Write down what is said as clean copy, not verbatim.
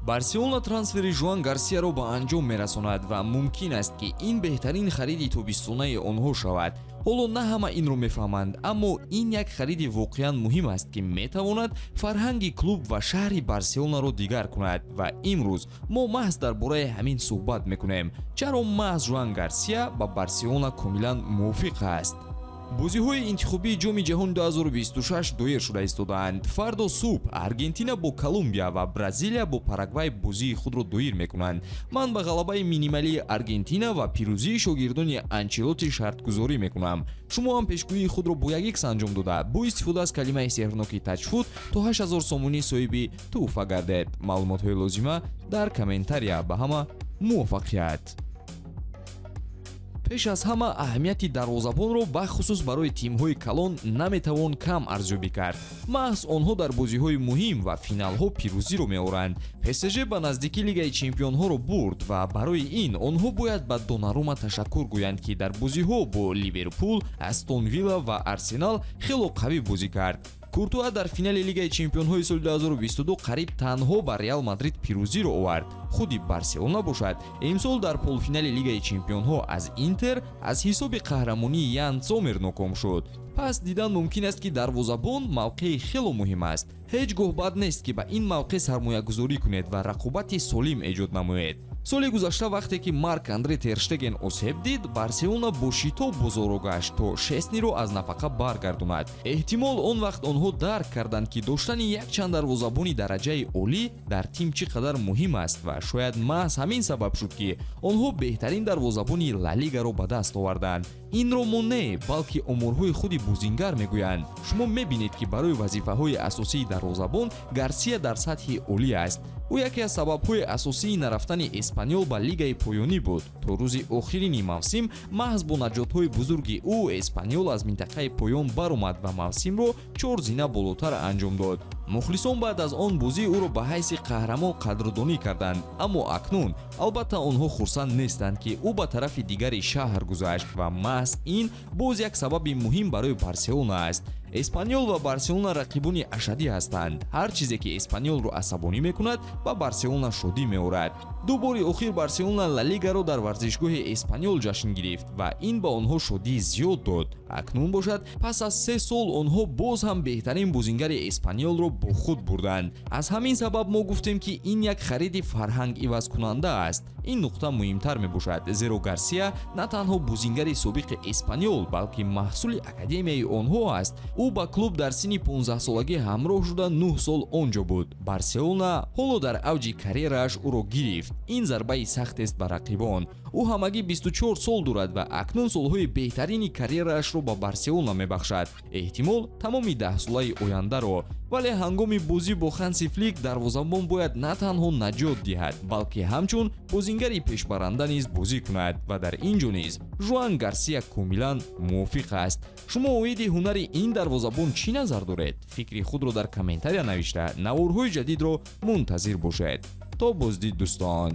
Барселона трансфери Жуан Гарсияро ба анҷом мерасонад ва мумкин аст, ки ин беҳтарин хариди тобистонаи онҳо шавад. Ҳоло на ҳама инро мефаҳманд, аммо ин як хариди воқеан муҳим аст, ки метавонад фарҳанги клуб ва шаҳри Барселонаро дигар кунад. Ва имрӯз мо маҳз дар бораи ҳамин суҳбат мекунем: чаро маҳз Жуан Гарсия ба Барселона комилан мувофиқ аст. Бозиҳои интихобии Ҷоми ҷаҳони 2026 доир шуда истодаанд. Фардо субҳ Аргентина бо Колумбия ва Бразилия бо Парагвай бозии худро доир мекунанд. Ман ба ғалабаи минималии Аргентина ва пирӯзии шогирдони Анчелоти шартгузорӣ мекунам. Шумо ҳам пешгӯии худро бо як икс анҷом дода, бо истифода аз калимаи сеҳрноки «Тачфут» то 8000 сомонӣ соҳиби тӯҳфа гардед. Маълумотҳои лозима дар комментария. Ба ҳама муваффақият! Пеш аз ҳама, аҳамияти дарвозабонро бахусус барои тимҳои калон наметавон кам арзёбӣ кард. Маҳз онҳо дар бозиҳои муҳим ва финалҳо пирӯзиро меоранд. ПСЖ ба наздикӣ Лигаи чемпионҳоро бурд ва барои ин онҳо бояд ба Донарума ташаккур гӯянд, ки дар бозиҳо бо Ливерпул, Астон Вилла ва Арсенал хело қавӣ бозӣ кард. Куртуа дар финали Лигаи чемпионҳои соли 2022 қариб танҳо ба Реал Мадрид пирӯзиро овард. Худи Барселона бошад, имсол дар полуфинали Лигаи чемпионҳо аз Интер аз ҳисоби қаҳрамонии Ян Сомер ноком шуд. Пас дидан мумкин аст, ки дарвозабон мавқеи хело муҳим аст. Ҳеҷ гоҳ бад нест, ки ба ин мавқеъ сармоягузорӣ кунед ва рақобати солим эҷод намоед. Соли гузашта, вақте ки Марк Андре Терштеген осеб дид, Барселона бо шитоб бозорро гашт, то Шесниро аз нафақа баргардонад. Эҳтимол, он вақт онҳо дарк карданд, ки доштани якчанд дарвозабони дараҷаи олӣ дар тим чӣ қадар муҳим аст, ва шояд маҳз ҳамин сабаб шуд, ки онҳо беҳтарин дарвозабони Ла Лигаро ба даст оварданд. Инро мо не, балки оморҳои худи бозингар мегӯянд. Шумо мебинед, ки барои вазифаҳои асосии дарвозабон Гарсия дар сатҳи олӣ аст. Ӯ яке аз сабабҳои асосии нарафтани Эспаньол ба лигаи поёнӣ буд. То рӯзи охирини мавсим маҳз бо наҷотҳои бузурги ӯ Эспаньол аз минтақаи поён баромад ва мавсимро чор зина болотар анҷом дод. Мухлисон баъд аз он бозӣ ӯро ба ҳайси қаҳрамон қадрдонӣ карданд, аммо акнун албатта онҳо хурсанд нестанд, ки ӯ ба тарафи дигари шаҳр гузашт, ва маҳз ин боз як сабаби муҳим барои Барселона аст. Эспаньол ва Барселона рақибони ашаддӣ ҳастанд. Ҳар чизе ки Эспаньолро асабонӣ мекунад, ба Барселона шодӣ меорад. Ду бори охир Барселона Ла Лигаро дар варзишгоҳи Эспаньол ҷашн гирифт ва ин ба онҳо шодии зиёд дод. Акнун бошад, пас аз 3 сол онҳо боз ҳам беҳтарин бозингари Эспаньолро бо худ бурданд. Аз ҳамин сабаб мо гуфтем, ки ин як хариди фарҳангивазкунанда аст. Ин нуқта муҳимтар мебошад, зеро Гарсия на танҳо бозингари собиқи Эспаньол, балки маҳсули академияи онҳо аст. Ӯ ба клуб дар синни 15-солагӣ ҳамроҳ шуда, 9 сол он ҷо буд. Барселона ҳоло дар авҷи карьерааш ӯро гирифт. Ин зарбаи сахтест ба рақибон. Ӯ ҳамагӣ 24 сол дорад ва акнун солҳои беҳтарини карьераашро ба Барселона мебахшад, эҳтимол, тамоми даҳсолаи ояндаро. Вале ҳангоми бозӣ бо Ханси Флик дарвозабон бояд на танҳо наҷот диҳад, балки ҳамчун бозингари пешбаранда низ бозӣ кунад ва дар ин ҷо низ Жуан Гарсия комилан мувофиқ аст. Шумо оиди ҳунари ин дарвозабон чӣ назар доред? Фикри худро дар комментария навишта, наворҳои ҷадидро мунтазир бошед. То боздид, дӯстон.